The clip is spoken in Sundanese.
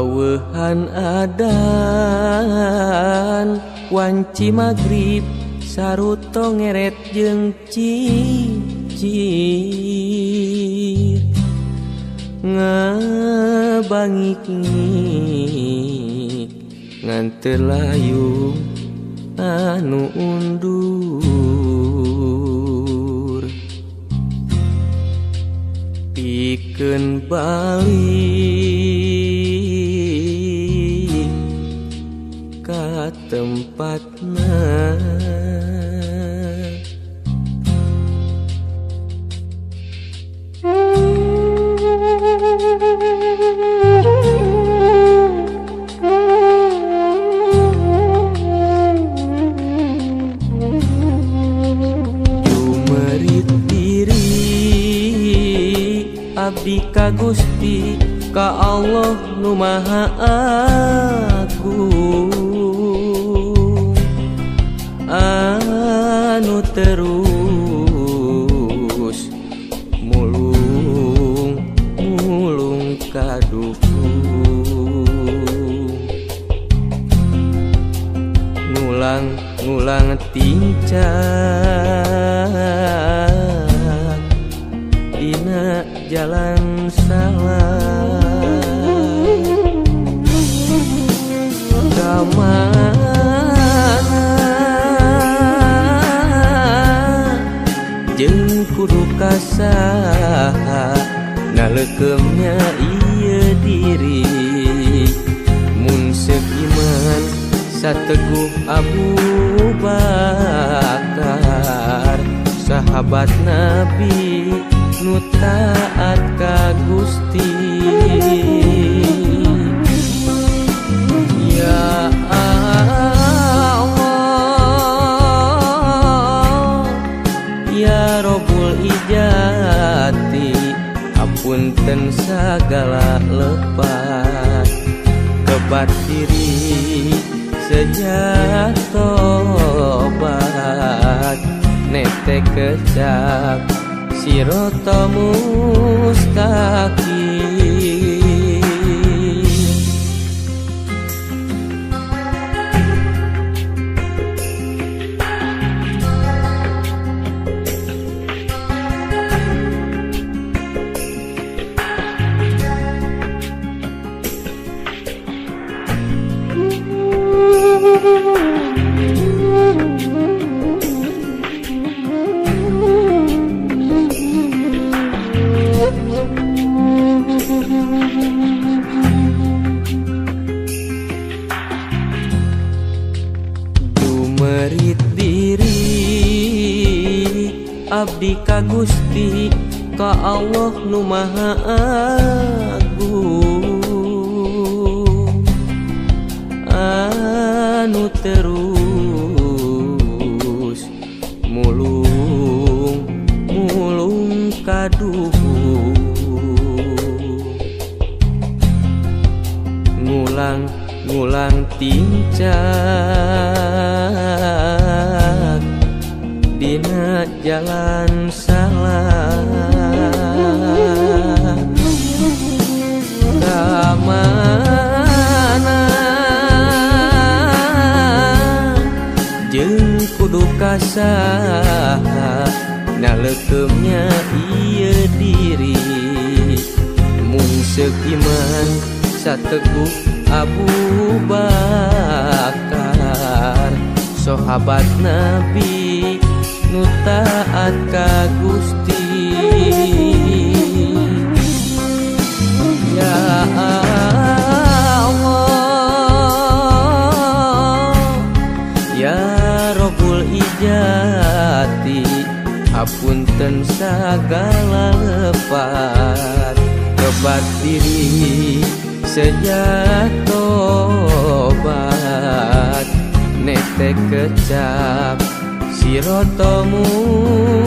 Waweuhan adan wanci magrib saruto ngeret jeung cicir ngabangik ngan teu layu anu undur pikeun balik ka tempatna. Jumerit diri abdi ka Gusti ka Allah nu Maha Agung anu terus mulung mulung kaduhung ngulang ngulang tincak dina jalan salah kamana jeung kudu ka saha naleukemnya ieu diri mun seuk iman sateguh Abu Bakar sahabat Nabi nu taat ka Gusti. Ya Allah ya Robbul Ijati hapunten sagala lepat kebat diri sejak tobat nete kecap sirota mustaqim. Jumerit diri abdi ka Gusti ka Allah nu Maha Agung anu terus mulung mulung kaduhung ngulang ngulang tincak dina jalan salah kamana jeung kudu ka saha naleukemnya ieu diri mun seuk iman sateguh Abu Bakar sahabat Nabi nu taat ka Gusti. Ya Allah ya Robbul Ijati hapunten sagala lepat kebat diri sejak tobat nete kecap sirota mustaqim.